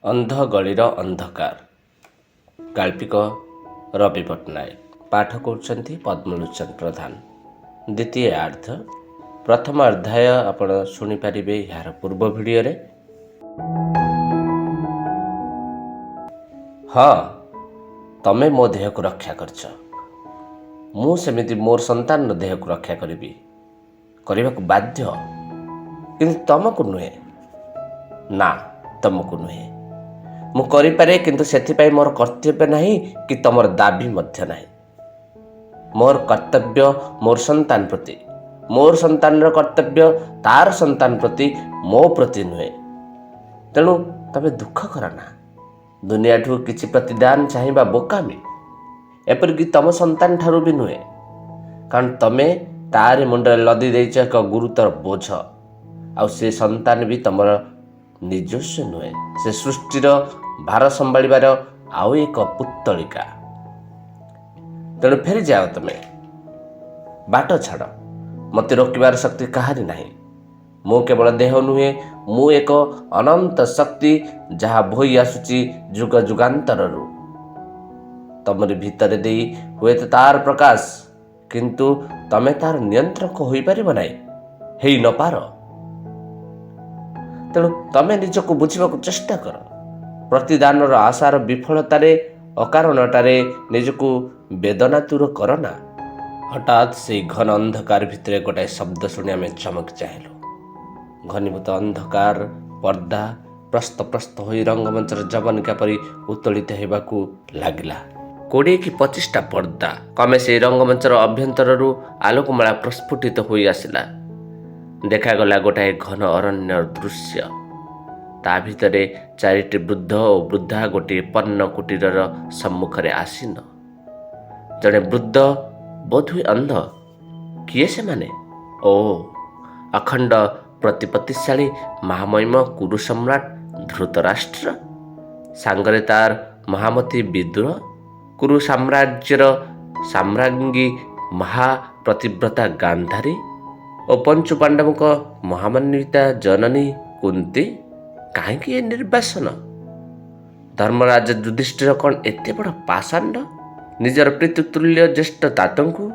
ଅନ୍ଧ ଗଳିର ଅନ୍ଧକାର। ଗାଳ୍ପିକ ରବି ପଟ୍ଟନାୟକ। ପାଠ କରୁଛନ୍ତି ପଦ୍ମଲୋଚନ ପ୍ରଧାନ। ଦ୍ୱିତୀୟାର୍ଦ୍ଧ। ପ୍ରଥମ ଅଧ୍ୟାୟ ଆପଣ ଶୁଣିପାରିବେ ଏହାର ପୂର୍ବ ଭିଡ଼ିଓରେ। ହଁ, ତମେ ମୋ ଦେହକୁ ରକ୍ଷା କରିଛ, ମୁଁ ସେମିତି ମୋର ସନ୍ତାନର ଦେହକୁ ରକ୍ଷା କରିବି, କରିବାକୁ ବାଧ୍ୟ। କିନ୍ତୁ ତମକୁ ନୁହେଁ। ନା, ତମକୁ ନୁହେଁ। ମୁଁ କରିପାରେ, କିନ୍ତୁ ସେଥିପାଇଁ ମୋର କର୍ତ୍ତବ୍ୟ ନାହିଁ କି ତମର ଦାବି ମଧ୍ୟ ନାହିଁ। ମୋର କର୍ତ୍ତବ୍ୟ ମୋର ସନ୍ତାନ ପ୍ରତି, ମୋର ସନ୍ତାନର କର୍ତ୍ତବ୍ୟ ତାର ସନ୍ତାନ ପ୍ରତି, ମୋ ପ୍ରତି ନୁହେଁ। ତେଣୁ ତମେ ଦୁଃଖ କର ନା। ଦୁନିଆଠୁ କିଛି ପ୍ରତିଦାନ ଚାହିଁବା ବୋକାମି, ଏପରିକି ତମ ସନ୍ତାନ ଠାରୁ ବି ନୁହେଁ। କାରଣ ତମେ ତାରି ମୁଣ୍ଡରେ ଲଦି ଦେଇଛ ଏକ ଗୁରୁତର ବୋଝ। ଆଉ ସେ ସନ୍ତାନ ବି ତମର ନିଜସ୍ୱ ନୁହେଁ, ସେ ସୃଷ୍ଟିର ଭାର ସମ୍ଭାଳିବାର ଆଉ ଏକ ପୁତ୍ତଳିକା। ତେଣୁ ଫେରିଯାଅ ତମେ, ବାଟ ଛାଡ଼। ମୋତେ ରୋକିବାର ଶକ୍ତି କାହାରି ନାହିଁ। ମୁଁ କେବଳ ଦେହ ନୁହେଁ, ମୁଁ ଏକ ଅନନ୍ତ ଶକ୍ତି, ଯାହା ବୋହି ଆସୁଛି ଯୁଗ ଯୁଗାନ୍ତରରୁ। ତମରି ଭିତରେ ଦେଇ ହୁଏତ ତାର ପ୍ରକାଶ, କିନ୍ତୁ ତମେ ତାର ନିୟନ୍ତ୍ରକ ହୋଇପାରିବ ନାହିଁ, ହେଇ ନପାର। ତେଣୁ ତମେ ନିଜକୁ ବୁଝିବାକୁ ଚେଷ୍ଟା କର। ପ୍ରତିଦାନର ଆଶାର ବିଫଳତାରେ ଅକାରଣଟାରେ ନିଜକୁ ବେଦନାତୁର କର ନା। ହଠାତ୍ ସେଇ ଘନ ଅନ୍ଧକାର ଭିତରେ ଗୋଟାଏ ଶବ୍ଦ ଶୁଣି ଆମେ ଚମକି ଚାହିଁଲୁ। ଘନୀଭୂତ ଅନ୍ଧକାର ପର୍ଦ୍ଦା ପ୍ରସ୍ତ ପ୍ରସ୍ତ ହୋଇ ରଙ୍ଗମଞ୍ଚର ଯବନିକା ପରି ଉତ୍ତୋଳିତ ହେବାକୁ ଲାଗିଲା। 20 କି 25ଟା ପର୍ଦ୍ଦା କମେ ସେଇ ରଙ୍ଗମଞ୍ଚର ଅଭ୍ୟନ୍ତରରୁ ଆଲୋକମାଳା ପ୍ରସ୍ଫୁଟିତ ହୋଇ ଆସିଲା। ଦେଖାଗଲା ଗୋଟାଏ ଘନ ଅରଣ୍ୟର ଦୃଶ୍ୟ। ତା ଭିତରେ ଚାରିଟି ବୃଦ୍ଧ ଓ ବୃଦ୍ଧା ଗୋଟିଏ ପର୍ଣ୍ଣ କୁଟୀରର ସମ୍ମୁଖରେ ଆସୀନ। ଜଣେ ବୃଦ୍ଧ ବୋଧହୁଏ ଅନ୍ଧ। କିଏ ସେମାନେ? ଓ, ଅଖଣ୍ଡ ପ୍ରତିପତ୍ତିଶାଳୀ ମହାମହିମ କୁରୁ ସମ୍ରାଟ ଧୃତରାଷ୍ଟ୍ର, ସାଙ୍ଗରେ ତାର ମହାମତୀ ବିଦୁର, କୁରୁ ସାମ୍ରାଜ୍ୟର ସାମ୍ରାଜ୍ଞୀ ମହାପ୍ରତିବ୍ରତା ଗାନ୍ଧାରୀ ଓ ପଞ୍ଚୁ ପାଣ୍ଡବଙ୍କ ମହାମନ୍ବିତା ଜନନୀ କୁନ୍ତୀ। କାହିଁକି ଏ ନିର୍ବାସନ? ଧର୍ମରାଜ ଯୁଧିଷ୍ଠିର କ'ଣ ଏତେ ବଡ଼ ପାଷାଣ୍ଡ? ନିଜର ପିତୃତୁଲ୍ୟ ଜ୍ୟେଷ୍ଠ ତାତଙ୍କୁ,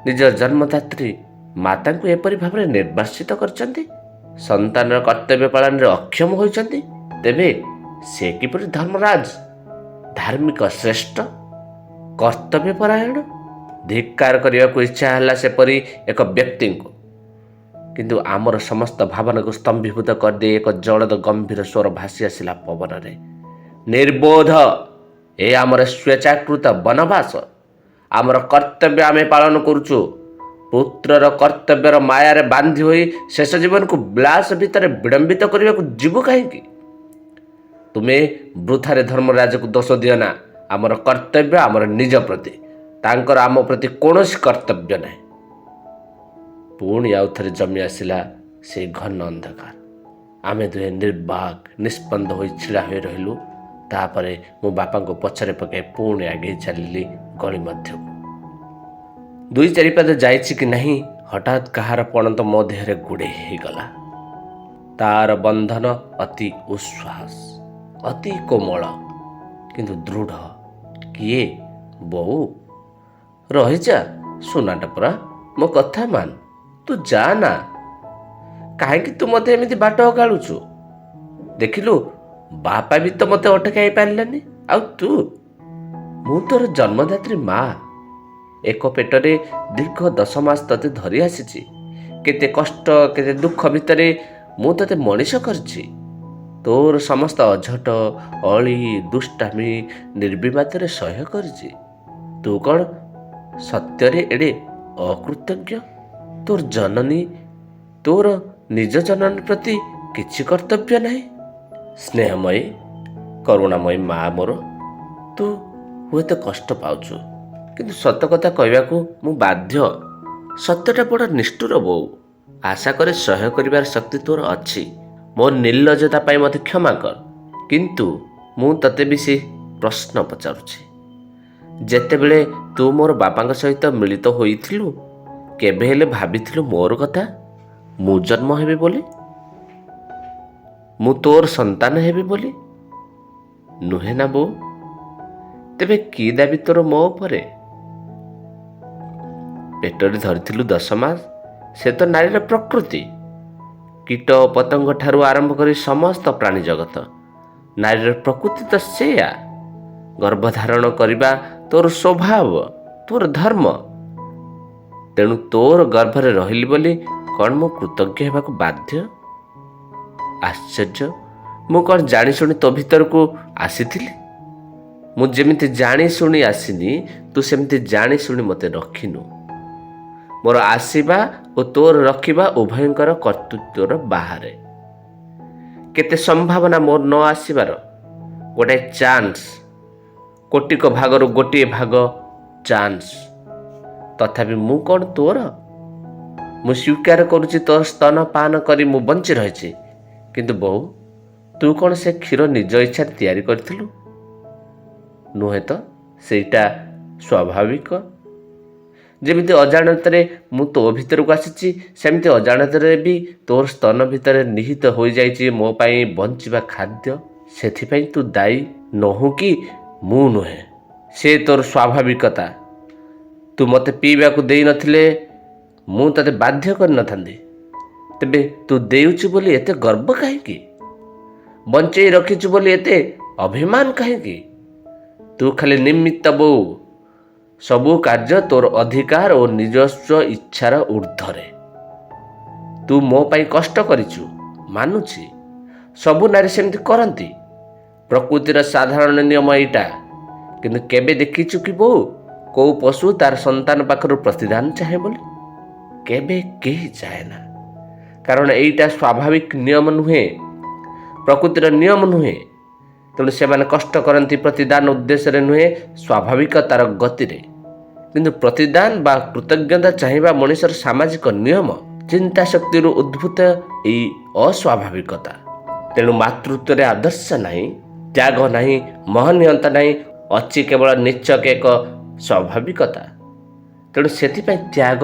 ନିଜ ଜନ୍ମଦାତ୍ରୀ ମାତାଙ୍କୁ ଏପରି ଭାବରେ ନିର୍ବାସିତ କରିଛନ୍ତି, ସନ୍ତାନର କର୍ତ୍ତବ୍ୟ ପାଳନରେ ଅକ୍ଷମ ହୋଇଛନ୍ତି? ତେବେ ସେ କିପରି ଧର୍ମରାଜ, ଧାର୍ମିକ ଶ୍ରେଷ୍ଠ, କର୍ତ୍ତବ୍ୟ ପରାୟଣ? ଧିକ୍କାର କରିବାକୁ ଇଚ୍ଛା ହେଲା ସେପରି ଏକ ବ୍ୟକ୍ତିଙ୍କୁ। କିନ୍ତୁ ଆମର ସମସ୍ତ ଭାବନାକୁ ସ୍ତମ୍ଭୀଭୂତ କରିଦେଇ ଏକ ଜଳଦ ଗମ୍ଭୀର ସ୍ୱର ଭାସି ଆସିଲା ପବନରେ, "ନିର୍ବୋଧ, ଏ ଆମର ସ୍ୱେଚ୍ଛାକୃତ ବନବାସ। ଆମର କର୍ତ୍ତବ୍ୟ ଆମେ ପାଳନ କରୁଛୁ। ପୁତ୍ରର କର୍ତ୍ତବ୍ୟର ମାୟାରେ ବାନ୍ଧି ହୋଇ ଶେଷ ଜୀବନକୁ ବିଳାସ ଭିତରେ ବିଳମ୍ବିତ କରିବାକୁ ଯିବୁ କାହିଁକି? ତୁମେ ବୃଥାରେ ଧର୍ମରାଜକୁ ଦୋଷ ଦିଅ ନା। ଆମର କର୍ତ୍ତବ୍ୟ ଆମର ନିଜ ପ୍ରତି, ତାଙ୍କର ଆମ ପ୍ରତି କୌଣସି କର୍ତ୍ତବ୍ୟ ନାହିଁ।" ପୁଣି ଆଉ ଥରେ ଜମି ଆସିଲା ସେ ଘନ ଅନ୍ଧକାର। ଆମେ ଦୁହେଁ ନିର୍ବାକ ନିଷ୍ପନ୍ଦ ହୋଇ ଛିଡ଼ା ହୋଇ ରହିଲୁ। ତାପରେ ମୁଁ ବାପାଙ୍କୁ ପଛରେ ପକାଇ ପୁଣି ଆଗେଇ ଚାଲିଲି ଗଳି ମଧ୍ୟକୁ। ଦୁଇ ଚାରିପାଦ ଯାଇଛି କି ନାହିଁ, ହଠାତ୍ କାହାର ପଣତ ମୋ ଦେହରେ ଗୁଡ଼େଇ ହେଇଗଲା। ତାର ବନ୍ଧନ ଅତି ଉଶ୍ୱାସ, ଅତି କୋମଳ, କିନ୍ତୁ ଦୃଢ଼। କିଏ? ବୋଉ। "ରହିଯା ସୁନାଟା ପରା, ମୋ କଥା ମାନ, ତୁ ଯା ନା। କାହିଁକି ତୁ ମୋତେ ଏମିତି ବାଟ ଅଗାଳୁଛୁ? ଦେଖିଲୁ, ବାପା ବି ତ ମୋତେ ଅଟକାଇ ପାରିଲାନି, ଆଉ ତୁ? ମୁଁ ତୋର ଜନ୍ମଦାତ୍ରୀ ମା। ଏକ ପେଟରେ ଦୀର୍ଘ 10 ମାସ ତତେ ଧରି ଆସିଛି। କେତେ କଷ୍ଟ, କେତେ ଦୁଃଖ ଭିତରେ ମୁଁ ତତେ ମଣିଷ କରିଛି। ତୋର ସମସ୍ତ ଅଝଟ, ଅଳି, ଦୁଷ୍ଟାମି ନିର୍ବିବାଦରେ ସହ୍ୟ କରିଛି। ତୁ କ'ଣ ସତ୍ୟରେ ଏଡ଼େ ଅକୃତଜ୍ଞ? ତୋର ଜନନୀ, ତୋର ନିଜ ଜନନୀ ପ୍ରତି କିଛି କର୍ତ୍ତବ୍ୟ ନାହିଁ? ସ୍ନେହମୟୀ, କରୁଣାମୟୀ ମା ମୋର, ତୁ ହୁଏତ କଷ୍ଟ ପାଉଛୁ, କିନ୍ତୁ ସତ କଥା କହିବାକୁ ମୁଁ ବାଧ୍ୟ। ସତ୍ୟଟା ବଡ଼ ନିଷ୍ଠୁର ବୋଉ। ଆଶା କରେ ସହ୍ୟ କରିବାର ଶକ୍ତି ତୋର ଅଛି। ମୋ ନିର୍ଲଜତା ପାଇଁ ମୋତେ କ୍ଷମା କର। କିନ୍ତୁ ମୁଁ ତତେ ବି ସେ ପ୍ରଶ୍ନ ପଚାରୁଛି। ଯେତେବେଳେ ତୁ ମୋର ବାପାଙ୍କ ସହିତ ମିଳିତ ହୋଇଥିଲୁ, କେବେ ହେଲେ ଭାବିଥିଲୁ ମୋର କଥା, ମୁଁ ଜନ୍ମ ହେବି ବୋଲି, ମୁଁ ତୋର ସନ୍ତାନ ହେବି ବୋଲି? ନୁହେଁ ନା ବୋଉ? ତେବେ କି ଦାବି ତୋର ମୋ ଉପରେ? ପେଟରେ ଧରିଥିଲୁ 10 ମାସ, ସେ ତ ନାରୀର ପ୍ରକୃତି। କୀଟ ପତଙ୍ଗ ଠାରୁ ଆରମ୍ଭ କରି ସମସ୍ତ ପ୍ରାଣୀ ଜଗତ, ନାରୀର ପ୍ରକୃତି ତ ସେୟା। ଗର୍ଭଧାରଣ କରିବା ତୋର ସ୍ୱଭାବ, ତୋର ଧର୍ମ। ତେଣୁ ତୋର ଗର୍ଭରେ ରହିଲି ବୋଲି କ'ଣ ମୁଁ କୃତଜ୍ଞ ହେବାକୁ ବାଧ୍ୟ? ଆଶ୍ଚର୍ଯ୍ୟ, ମୁଁ କ'ଣ ଜାଣିଶୁଣି ତୋ ଭିତରକୁ ଆସିଥିଲି? ମୁଁ ଯେମିତି ଜାଣିଶୁଣି ଆସିନି, ତୁ ସେମିତି ଜାଣିଶୁଣି ମୋତେ ରଖିନୁ। ମୋର ଆସିବା ଓ ତୋର ରଖିବା ଉଭୟଙ୍କର କର୍ତ୍ତୃତ୍ୱର ବାହାରେ। କେତେ ସମ୍ଭାବନା ମୋର ନ ଆସିବାର! ଗୋଟାଏ ଚାନ୍ସ, କୋଟିକ ଭାଗରୁ ଗୋଟିଏ ଭାଗ ଚାନ୍ସ। ତଥାପି ମୁଁ କ'ଣ ତୋର? ମୁଁ ସ୍ୱୀକାର କରୁଛି, ତୋର ସ୍ତନ ପାନ କରି ମୁଁ ବଞ୍ଚି ରହିଛି। କିନ୍ତୁ ବୋଉ, ତୁ କ'ଣ ସେ କ୍ଷୀର ନିଜ ଇଚ୍ଛାରେ ତିଆରି କରିଥିଲୁ? ନୁହେଁ ତ, ସେଇଟା ସ୍ୱାଭାବିକ। ଯେମିତି ଅଜାଣତରେ ମୁଁ ତୋ ଭିତରକୁ ଆସିଛି, ସେମିତି ଅଜାଣତରେ ବି ତୋର ସ୍ତନ ଭିତରେ ନିହିତ ହୋଇଯାଇଛି ମୋ ପାଇଁ ବଞ୍ଚିବା ଖାଦ୍ୟ। ସେଥିପାଇଁ ତୁ ଦାୟୀ ନୋହୁଁ କି ମୁଁ ନୁହେଁ। ସେ ତୋର ସ୍ୱାଭାବିକତା। ତୁ ମୋତେ ପିଇବାକୁ ଦେଇନଥିଲେ ମୁଁ ତୋତେ ବାଧ୍ୟ କରିନଥାନ୍ତି। ତେବେ ତୁ ଦେଉଛୁ ବୋଲି ଏତେ ଗର୍ବ କାହିଁକି? ବଞ୍ଚେଇ ରଖିଛୁ ବୋଲି ଏତେ ଅଭିମାନ କାହିଁକି? ତୁ ଖାଲି ନିମିତ୍ତ ବୋଉ। ସବୁ କାର୍ଯ୍ୟ ତୋର ଅଧିକାର ଓ ନିଜସ୍ୱ ଇଚ୍ଛାର ଊର୍ଦ୍ଧ୍ୱରେ। ତୁ ମୋ ପାଇଁ କଷ୍ଟ କରିଛୁ, ମାନୁଛି। ସବୁ ନାରୀ ସେମିତି କରନ୍ତି। ପ୍ରକୃତିର ସାଧାରଣ ନିୟମ ଏଇଟା। କିନ୍ତୁ କେବେ ଦେଖିଛୁ କି ବୋଉ, କୋଉ ପଶୁ ତାର ସନ୍ତାନ ପାଖରୁ ପ୍ରତିଦାନ ଚାହେଁ ବୋଲି? କେବେ କେହି ଚାହେଁ ନା। କାରଣ ଏଇଟା ସ୍ୱାଭାବିକ ନିୟମ ନୁହେଁ, ପ୍ରକୃତିର ନିୟମ ନୁହେଁ। ତେଣୁ ସେମାନେ କଷ୍ଟ କରନ୍ତି ପ୍ରତିଦାନ ଉଦ୍ଦେଶ୍ୟରେ ନୁହେଁ, ସ୍ୱାଭାବିକତାର ଗତିରେ। କିନ୍ତୁ ପ୍ରତିଦାନ ବା କୃତଜ୍ଞତା ଚାହିଁବା ମଣିଷର ସାମାଜିକ ନିୟମ, ଚିନ୍ତା ଶକ୍ତିରୁ ଉଦ୍ଭୂତ ଏଇ ଅସ୍ୱାଭାବିକତା। ତେଣୁ ମାତୃତ୍ୱରେ ଆଦର୍ଶ ନାହିଁ, ତ୍ୟାଗ ନାହିଁ, ମହନୀୟତା ନାହିଁ, ଅଛି କେବଳ ନିଛକ ଏକ ସ୍ୱାଭାବିକତା। ତେଣୁ ସେଥିପାଇଁ ତ୍ୟାଗ,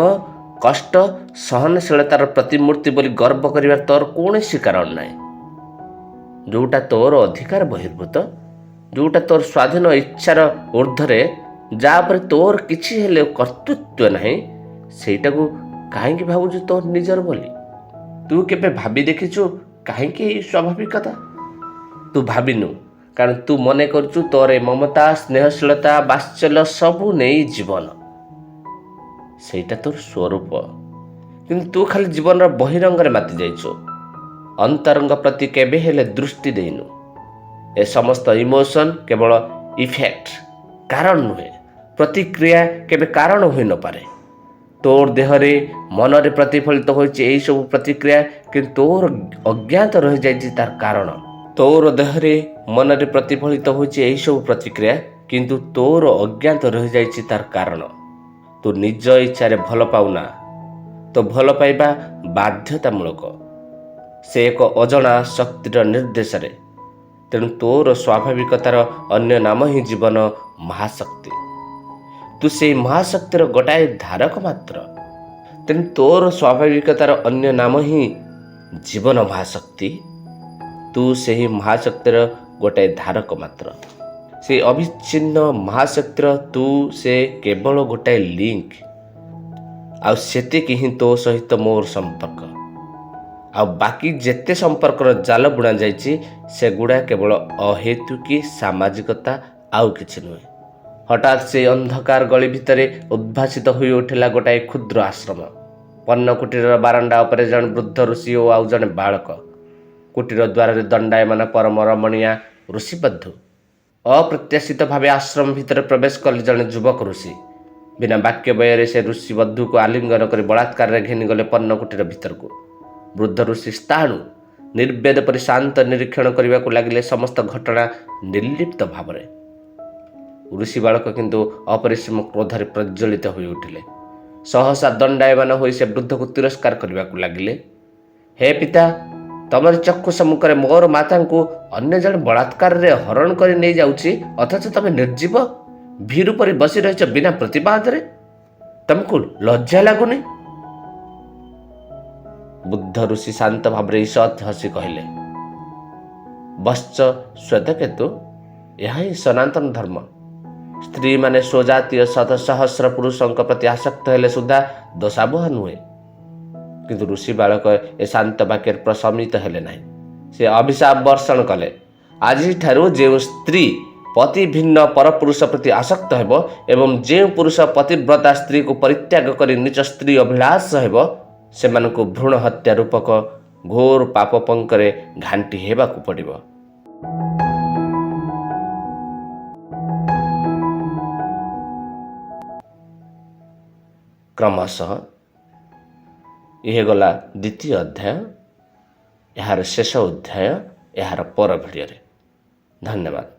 କଷ୍ଟ, ସହନଶୀଳତାର ପ୍ରତିମୂର୍ତ୍ତି ବୋଲି ଗର୍ବ କରିବାର ତୋର କୌଣସି କାରଣ ନାହିଁ। ଯେଉଁଟା ତୋର ଅଧିକାର ବହିର୍ଭୂତ, ଯେଉଁଟା ତୋର ସ୍ୱାଧୀନ ଇଚ୍ଛାର ଉର୍ଦ୍ଧ୍ୱରେ, ଯାହା ଉପରେ ତୋର କିଛି ହେଲେ କର୍ତ୍ତୃତ୍ୱ ନାହିଁ, ସେଇଟାକୁ କାହିଁକି ଭାବୁଛୁ ତୋର ନିଜର ବୋଲି? ତୁ କେବେ ଭାବି ଦେଖିଛୁ କାହିଁକି ଏଇ ସ୍ୱାଭାବିକତା? ତୁ ଭାବିନୁ, କାରଣ ତୁ ମନେ କରୁଛୁ ତୋର ଏ ମମତା, ସ୍ନେହଶୀଳତା, ବାତ୍ସଲ୍ୟ ସବୁ ନେଇ ଜୀବନ। ସେଇଟା ତୋର ସ୍ୱରୂପ। କିନ୍ତୁ ତୁ ଖାଲି ଜୀବନର ବହିରଙ୍ଗରେ ମାତି ଯାଇଛୁ, ଅନ୍ତରଙ୍ଗ ପ୍ରତି କେବେ ହେଲେ ଦୃଷ୍ଟି ଦେଇନୁ। ଏ ସମସ୍ତ ଇମୋସନ୍ କେବଳ ଇଫେକ୍ଟ, କାରଣ ନୁହେଁ। ପ୍ରତିକ୍ରିୟା କେବେ କାରଣ ହୋଇନପାରେ। ତୋର ଦେହରେ, ମନରେ ପ୍ରତିଫଳିତ ହୋଇଛି ଏହିସବୁ ପ୍ରତିକ୍ରିୟା, କିନ୍ତୁ ତୋର ଅଜ୍ଞାତ ରହିଯାଇଛି ତାର କାରଣ। ତୋର ଦେହରେ, ମନରେ ପ୍ରତିଫଳିତ ହୋଇଛି ଏହିସବୁ ପ୍ରତିକ୍ରିୟା, କିନ୍ତୁ ତୋର ଅଜ୍ଞାତ ରହିଯାଇଛି ତାର କାରଣ। ତୁ ନିଜ ଇଚ୍ଛାରେ ଭଲ ପାଉନା। ତୋ ଭଲ ପାଇବା ବାଧ୍ୟତାମୂଳକ, ସେ ଏକ ଅଜଣା ଶକ୍ତିର ନିର୍ଦ୍ଦେଶରେ। ତେଣୁ ତୋର ସ୍ୱାଭାବିକତାର ଅନ୍ୟ ନାମ ହିଁ ଜୀବନ ମହାଶକ୍ତି। ତୁ ସେଇ ମହାଶକ୍ତିର ଗୋଟାଏ ଧାରକ ମାତ୍ର। ତେଣୁ ତୋର ସ୍ୱାଭାବିକତାର ଅନ୍ୟ ନାମ ହିଁ ଜୀବନ ମହାଶକ୍ତି। ତୁ ସେହି ମହାଶକ୍ତିର ଗୋଟାଏ ଧାରକ ମାତ୍ର। ସେଇ ଅବିଚ୍ଛିନ୍ନ ମହାଶକ୍ତିର ତୁ ସେ କେବଳ ଗୋଟାଏ ଲିଙ୍କ। ଆଉ ସେତିକି ହିଁ ତୋ ସହିତ ମୋର ସମ୍ପର୍କ। ଆଉ ବାକି ଯେତେ ସମ୍ପର୍କର ଜାଲ ବୁଣା ଯାଇଛି, ସେଗୁଡ଼ା କେବଳ ଅହେତୁକି ସାମାଜିକତା, ଆଉ କିଛି ନୁହେଁ। ହଠାତ୍ ସେଇ ଅନ୍ଧକାର ଗଳି ଭିତରେ ଉଦ୍ଭାସିତ ହୋଇ ଉଠିଲା ଗୋଟାଏ କ୍ଷୁଦ୍ର ଆଶ୍ରମ। ପର୍ଣ୍ଣ କୁଟୀରର ବାରଣ୍ଡା ଉପରେ ଜଣେ ବୃଦ୍ଧ ଋଷି ଓ ଆଉ ଜଣେ ବାଳକ। କୁଟୀର ଦ୍ୱାରରେ ଦଣ୍ଡାୟମାନ ପରମ ରମଣୀୟା ଋଷିବଧୂ। ଅପ୍ରତ୍ୟାଶିତ ଭାବେ ଆଶ୍ରମ ଭିତରେ ପ୍ରବେଶ କଲେ ଜଣେ ଯୁବକ ଋଷି। ବିନା ବାକ୍ୟ ବ୍ୟୟରେ ସେ ଋଷିବଧୂକୁ ଆଲିଙ୍ଗନ କରି ବଳାତ୍କାରରେ ଘେନିଗଲେ ପର୍ଣ୍ଣ କୁଟୀର ଭିତରକୁ। ବୃଦ୍ଧ ଋଷି ସ୍ଥାଣୁ, ନିର୍ବେଦ ପରି ଶାନ୍ତ ନିରୀକ୍ଷଣ କରିବାକୁ ଲାଗିଲେ ସମସ୍ତ ଘଟଣା ନିର୍ଲିପ୍ତ ଭାବରେ। ଋଷି ବାଳକ କିନ୍ତୁ ଅପରିସୀମ କ୍ରୋଧରେ ପ୍ରଜ୍ୱଳିତ ହୋଇ ଉଠିଲେ। ସହସା ଦଣ୍ଡାୟମାନ ହୋଇ ସେ ବୃଦ୍ଧକୁ ତିରସ୍କାର କରିବାକୁ ଲାଗିଲେ। "ହେ ପିତା, ତମର ଚକ୍ଷୁ ସମ୍ମୁଖରେ ମୋର ମାତାଙ୍କୁ ଅନ୍ୟ ଜଣେ ବଳାତ୍କାରରେ ହରଣ କରି ନେଇଯାଉଛି, ଅଥଚ ତମେ ନିର୍ଜୀବ ଭୀରୁ ପରି ବସି ରହିଛ ବିନା ପ୍ରତିବାଦରେ। ତମକୁ ଲଜ୍ଜା ଲାଗୁନି?" ବୃଦ୍ଧ ଋଷି ଶାନ୍ତ ଭାବରେ ଈଷତ୍ ହସି କହିଲେ, "ବତ୍ସ ଶ୍ୱେତକେତୁ, ଏହା ହିଁ ସନାତନ ଧର୍ମ। ସ୍ତ୍ରୀମାନେ ସ୍ୱଜାତୀୟ ଶତ ସହସ୍ର ପୁରୁଷଙ୍କ ପ୍ରତି ଆସକ୍ତ ହେଲେ ସୁଦ୍ଧା ଦୋଷାବହ ନୁହେଁ। କିନ୍ତୁ ଋଷି ବାଳକ ଏ ଶାନ୍ତ ବାକ୍ୟରେ ପ୍ରଶମିତ ହେଲେ ନାହିଁ। ସେ ଅଭିଶାପ ବର୍ଷଣ କଲେ, ଆଜିଠାରୁ ଯେଉଁ ସ୍ତ୍ରୀ ପତି ଭିନ୍ନ ପରପୁରୁଷ ପ୍ରତି ଆସକ୍ତ ହେବ ଏବଂ ଯେଉଁ ପୁରୁଷ ପତିବ୍ରତା ସ୍ତ୍ରୀକୁ ପରିତ୍ୟାଗ କରି ନିଜ ସ୍ତ୍ରୀ ଅଭିଳାଷ ହେବ, ସେମାନଙ୍କୁ ଭ୍ରୂଣ ହତ୍ୟା ରୂପକ ଘୋର ପାପ ପଙ୍କରେ ଘାଣ୍ଟି ହେବାକୁ ପଡ଼ିବ। କ୍ରମଶଃ ଇଏ ଗଲା ଦ୍ୱିତୀୟ ଅଧ୍ୟାୟ। ଏହାର ଶେଷ ଅଧ୍ୟାୟ ଏହାର ପର ଭିଡ଼ିଓରେ। ଧନ୍ୟବାଦ।